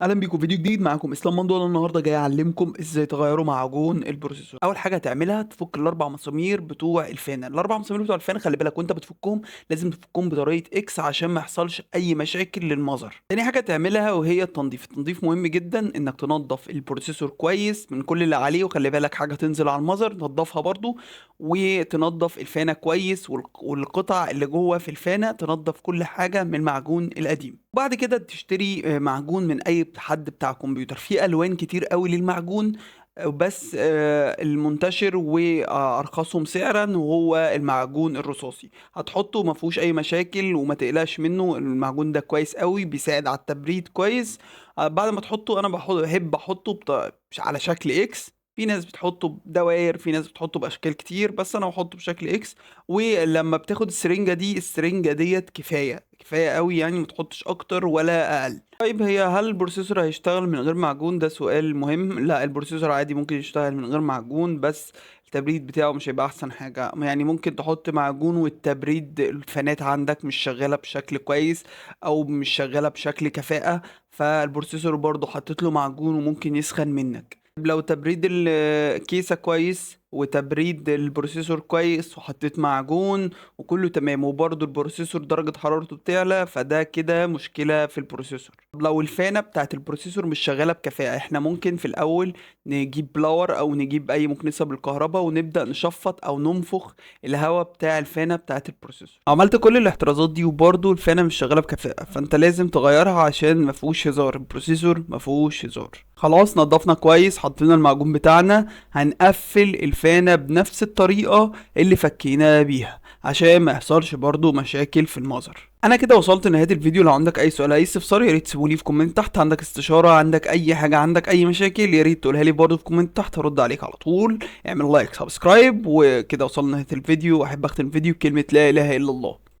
اهلا بيكم في فيديو جديد، معاكم اسلام مندو. انا النهارده جاي اعلمكم ازاي تغيروا معجون ال processor. اول حاجة هتعملها تفك الاربع مسامير بتوع الفانه. الاربع مسامير بتوع الفانه خلي بالك وانت بتفكهم لازم تفكهم بطريقة X عشان ما يحصلش اي مشاكل لل mother. تاني حاجة تعملها وهي التنظيف. التنظيف مهم جدا انك تنظف ال processor كويس من كل اللي عليه، وخلي بالك حاجة تنزل على ال mother تنظفها برضو، وتنظف الفانه كويس والقطع اللي جوه في الفانه تنظف كل حاجة من المعجون القديم. وبعد كده تشتري معجون من اي حد بتاع كمبيوتر. في الوان كتير قوي للمعجون، بس المنتشر وارخصهم سعرا وهو المعجون الرصاصي. هتحطه ما فيهوش اي مشاكل وما تقلقش منه، المعجون ده كويس قوي، بيساعد على التبريد كويس. بعد ما تحطه انا بحب احطه على شكل X. في ناس بتحطه بدوائر، في ناس بتحطه باشكال كتير، بس انا بحطه بشكل X. ولما بتاخد السرنجة دي، السرنجة ديت كفاية كفاية قوي، يعني ما تحطش اكتر ولا اقل. طيب هي هل ال processor هيشتغل من غير معجون؟ ده سؤال مهم. لا، ال processor عادي ممكن يشتغل من غير معجون، بس التبريد بتاعه مش هيبقى احسن حاجة. يعني ممكن تحط معجون والتبريد الفانات عندك مش شغالة بشكل كويس او مش شغالة بشكل كفاءة، فال processor برضو حطيت له معجون وممكن يسخن منك. لو تبريد الكيسة كويس وتبريد ال processor كويس وحطيت معجون وكله تمام، وبرضو ال processor درجة حرارته بتعلى، فده كده مشكلة في ال processor. طب لو الفانة بتاعت ال processor مش شغالة بكفاءة، احنا ممكن في الأول نجيب blower أو نجيب أي مكنسة بالكهرباء ونبدأ نشفط أو ننفخ الهواء بتاع الفانة بتاعت ال processor. عملت كل الاحترازات دي وبرضو الفانة مش شغالة بكفاءة، فانت لازم تغيرها عشان مفيهوش هزار، ال processor مفيهوش هزار. خلاص نضفنا كويس، حطينا المعجون بتاعنا، هنقفل الفانة بنفس الطريقة اللي فكيناها بيها عشان ما يحصلش برضو مشاكل في ال mother. انا كده وصلت لنهاية الفيديو. لو عندك اي سؤال اي استفسار يا ريت تسيبولي في comment تحت. عندك استشارة، عندك اي حاجة، عندك اي مشاكل يا ريت تقولها لي برضو في comment تحت، هرد عليك على طول. اعمل like subscribe. وكده وصلنا لنهاية الفيديو. واحب اختم الفيديو بكلمة لا اله الا الله.